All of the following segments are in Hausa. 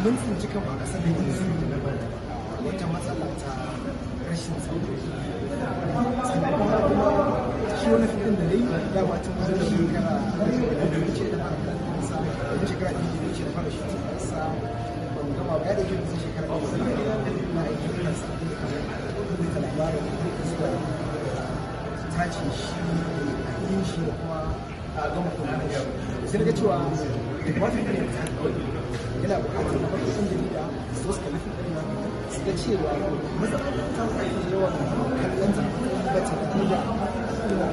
Mun tsinci kanmu a ƙasar da yanzu wata matsala ta rashin tsaro. Sannan kuma shi wani fim da dai dama tun kusan shekara da wuce da fara kallon sa, shekara 2 da wuce da fara shi sa, ban gama ba, ya dauke kusan shekara 2 na aikin kansa, rubuta labarin zuwa tace shi, yin shi da kuma a gama kuma shi. Sai na ga cewa da kamata ne ya yana buƙatar na farko ɗan jarida su zo su kalli fim ɗin nan, su ga cewa matsalar ta ake yawan kallon ta ba ta da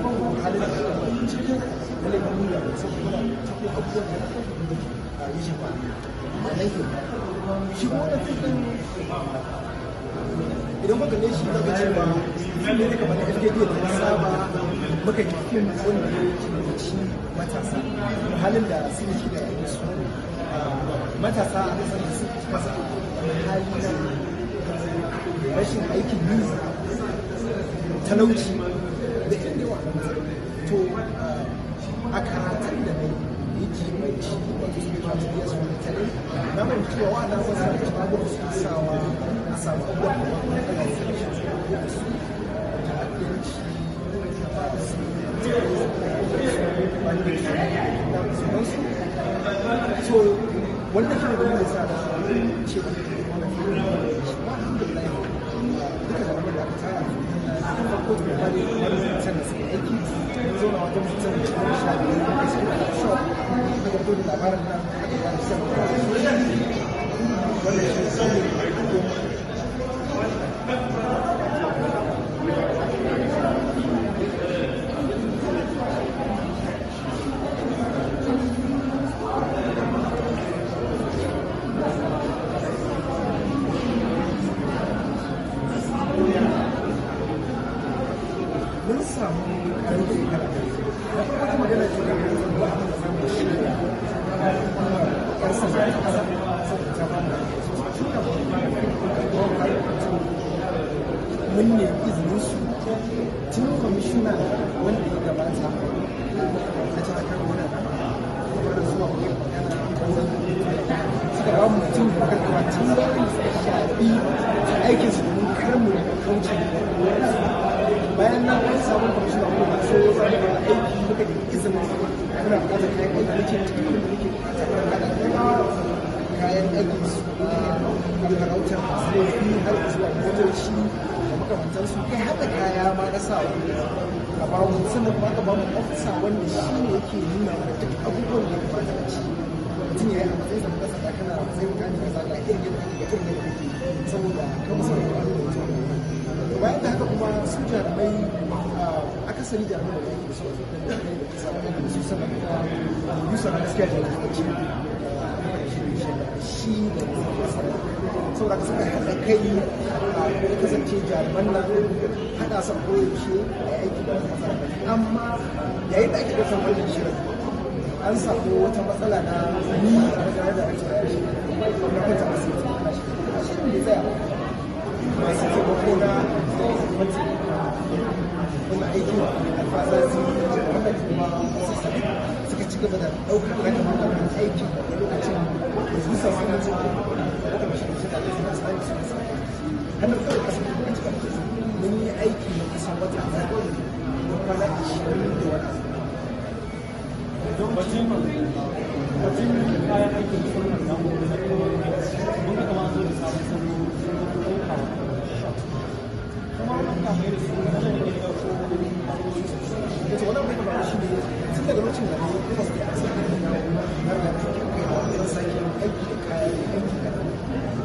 halin da ake cikin lalle ba mu da saboda tafi abubuwan da ya shafa nan ke. Shi kuma wannan fim ɗin, idan kuka kalle shi, zaka cewa fim ne kamar da FKD da saba muka yi, fim wanda ya ci matasa, halin da suke ciki da rayuwarsu. Matasa a kasar da suke masa hali na rashin aikin yi, talauci da irin yawa. To, a karatun da na yi yake mai shi, wato su ke tafiya su wani tare na mai cewa wa'annan wasu da cikin abubuwan su sawa a samu abubuwan da wani kala da rashin tsaro da su ta'addanci su sauransu. So wannan shi ne dalilin da sa da ce wannan film shi ma. Alhamdulillah, duka jami'an da aka tara na farko da bari wani mutum da suka aiki, mun zauna wajen mutum 15 da suka da shop, aka fito da labarin nan, aka ba da shan wannan shi ne. Mun samu ƙarfi kala na farko ta magana ce da ba abin da zamu shi yar sanda ta kasa, saboda ta ba mu tun kafin fara. Mun nemi izinin su tun kwamishina wanda ya gabata na jihar Kano, wannan fara zuwa mu yi magana, suka ba mu mutum da muka kawo tun da suka shafi aikin su domin kar mu kauce. Bayan nan an samu kwamishina kuma ba so za mu fara aiki, muka nemi izinin muna buƙatar kayan aiki. Muke cikin abin da muke buƙata, kayan aikin su na farautar masu laifi har zuwa motoci da makamantansu, kai haɗa kaya ma na sawa a ba mu. Sannan kuma aka ba mu ofisa wanda shi ne yake nuna mana duk abubuwan da ya kamata a ci mutum ya yi a matsayin sa na sanda, kana matsayin mutane kaza, ga irin yadda kake, ga irin yadda kake, saboda ka musa da wani mutum. Bayan da haka kuma su jarumai, akasari jarumai da yake da su a da da samu da su, sannan kuma Yusuf na gaskiya jajirtacce shi da saboda ka suka haɗa kai ya kasance jaruman nan haɗa su a koyaushe a yi aiki da wata matsala. Amma yayin da ake ɗaukar wannan shirin, an samu wata matsala na ni a matsayin da ake shi na kwanta asibiti na shi. Shirin bai tsaya ba. Masu taimako na mataimaka wannan aikin, Alfazazi wannan kuma Sassabi, suka ci gaba da ɗaukar ragamar wannan aikin da lokacin producer ma na zuwa da aka mashi da shi da suna tsari su kasa hannun kawai asibiti muka ci gaba. Mun yi aiki na kusan wata 4 da kwana 20 da wani abu. Batun kayan aikin musamman na mun ga kamar an zo da sabon salo, sun zo ɗauka shot kuma wannan kamar da su wani ne ya ko Yace wannan abin da ba shi ne tun daga lokacin da ne kuma suke asibiti da na na riga na kai da zan sake yin aiki da kayan aiki da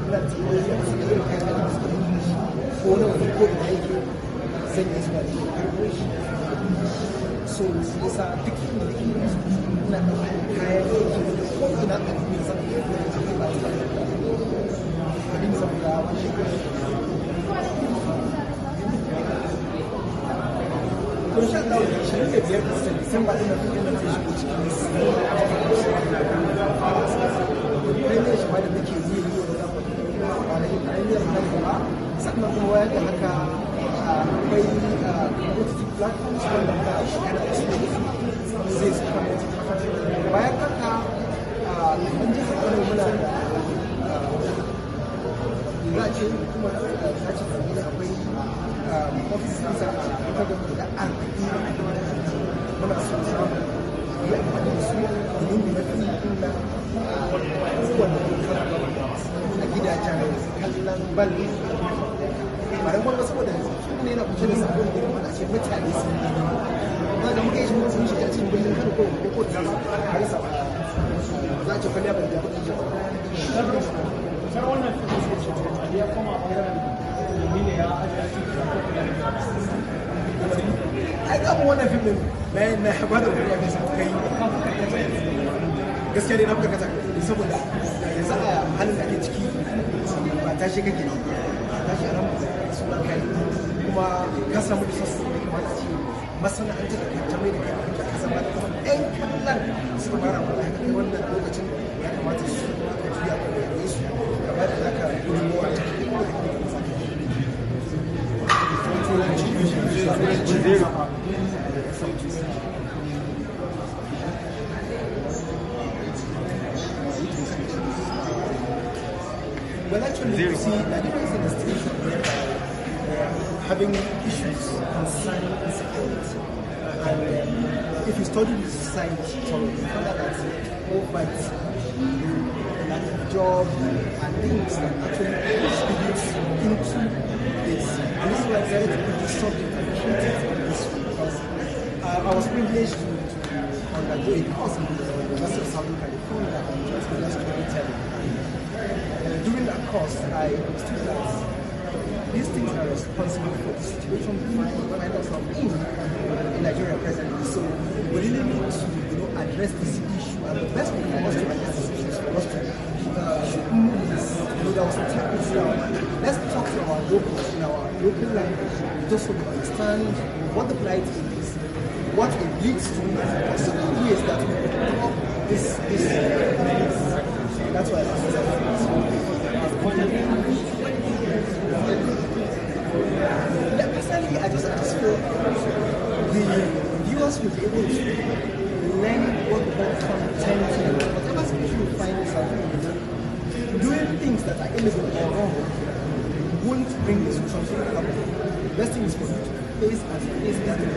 ina technology a cikin irin kayan aiki da suke aiki da shi, ko na wani ko ina yake, zan iya zuwa da shi, karɓo shi. So yasa duk inda nake yanzu ina ɗaukar kayan aiki wanda ko ina a duniya zan iya zuwa da shi ba tare da abin saboda wani. To insha Allah 25 ga watan Disamba din nan fim zai shigo cikin premiere shi ma da muke yi yi wanda za mu kwanakin premiere nan gaba. Sannan kuma bayan da haka akwai OTT platforms wanda muka shiga da su zai su kama. Bayan haka kamar jihar Kano muna da za a ce hukumar ta ce kabila akwai ofis ɗinsa a local government guda 40 a jihar Kano. Muna so samu yi amfani da su domin mu mafi ɗin nan kowane local government a gidajen kallon bal, ba don wani saboda su ne yana kunshe da sabon da kamata a ce mutane sun gani ba da muka yi shi mun sun shiga cikin birnin Kano ko ta har sa za a ce kwalliya ba da kuɗi. Sar wannan fim sai ce ya koma bangaren ne ya ajiye shi ko kuma Ai ga wannan fim din na ba da kuɗi a kai kai gaskiya dai na fi karkata saboda yanzu a halin da ake ciki ba tashi kake ba tashi a ran suna kai kuma ka samu resources da kamata ce masana'antar da ta mai da kai abin da ka zama da kuma ɗan kallon suka fara wa ka kai wannan lokacin, ya kamata su ma ka juya ka gare su ka ba da naka gudunmawa ta cikin da kake da zaka yi. Zero. Well, actually, you see, Nigeria is in a station where having issues concerning insecurity. And if you study the society thoroughly, you find out that poverty, lack of job, and things that actually contribute into this. And this is why I decided to put this subject and treat it in this way, because I was privileged to undergo a course in the University of Southern California on transmedia storytelling. During that course, I understood that these things are responsible for the situation we find ourselves in Nigeria presently. So we really need to address this issue. And the best way for us to address this issue is for us to shoot movies. There was a time we said, let's talk to our locals in our local language, just so they understand what the plight is, what it leads to, and possible ways that we could stop this. That's why I decided. Personally, I just feel the viewers will be able to learn what we call contentment. Whatever situation you find yourself in, doing things that are illegal or wrong won't bring the solution to the problem. The best thing is for you to face and face this.